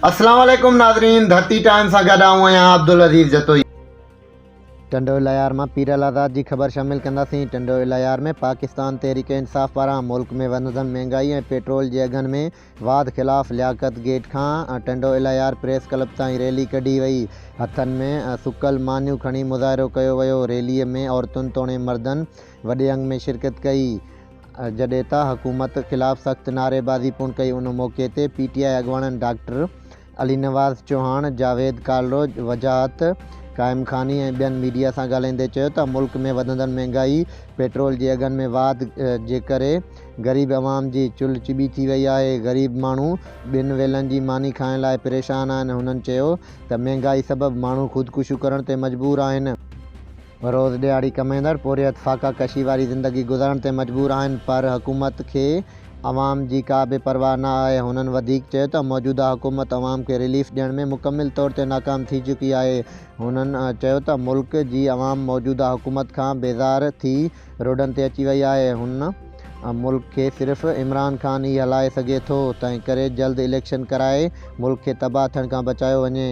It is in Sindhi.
اسلام عليڪم ناظرين ڌرتي ٽائيم سان گڏ آئون آهيان عبدالعزيز جتوئي. ٽنڊو الهيار مان پيرل آزاد جي خبر شامل ڪنداسين ٽنڊو الهيار ۾ پاڪستان تحريڪ انصاف پاران ملڪ ۾ وڌندڙ مهنگائي ۽ پيٽرول جي اگهن ۾ واڌ خلاف لياقت گيٽ کان ٽنڊو الهيار پريس ڪلب تائين ريلي ڪڍي وئي، هٿن ۾ سڪل مانيون کڻي مظاهرو ڪيو ويو، ريلي ۾ عورتن توڻي مردن وڏي انگ ۾ شرڪت ڪئي، جڏهن ته حڪومت خلاف سخت نعريبازي پڻ ڪئي، ان موقعي تي پي ٽي آء اڳواڻن ڊاڪٽر علي نواز چوهاڻ، جاويد ڪالرو، وجاهت قائمخاني ۽ ٻين ميڊيا سان ڳالهائيندي چيو ته ملڪ ۾ وڌندڙ مهنگائي، پيٽرول جي اگهن ۾ واڌ جي ڪري غريب عوام جي چلهه چٻي ٿي وئي آهي، غريب ماڻهو ٻن ويلن جي ماني کائڻ لاء پريشان آهن، هنن چيو ته مهنگائي سبب ماڻهو خودڪشيون ڪرڻ تي مجبور آهن. روز ڏهاڙي ڪمائيندڙ پورهيت فاقا ڪشي واري زندگي گذارڻ تي مجبور آهن پر حڪومت کي عوام جي ڪا به پرواهه نه آهي. هنن وڌيڪ چيو ته موجوده حڪومت عوام کي رليف ڏيڻ ۾ مڪمل طور تي ناڪام ٿي چڪي آهي. هنن چيو ته ملڪ جي عوام موجوده حڪومت کان بيزار ٿي روڊن تي اچي وئي آهي. هن ملڪ کي صرف عمران خان ئي هلائي سگهي ٿو تنهنڪري جلد اليڪشن ڪرائي ملڪ کي تباهه ٿيڻ کان بچايو وڃي.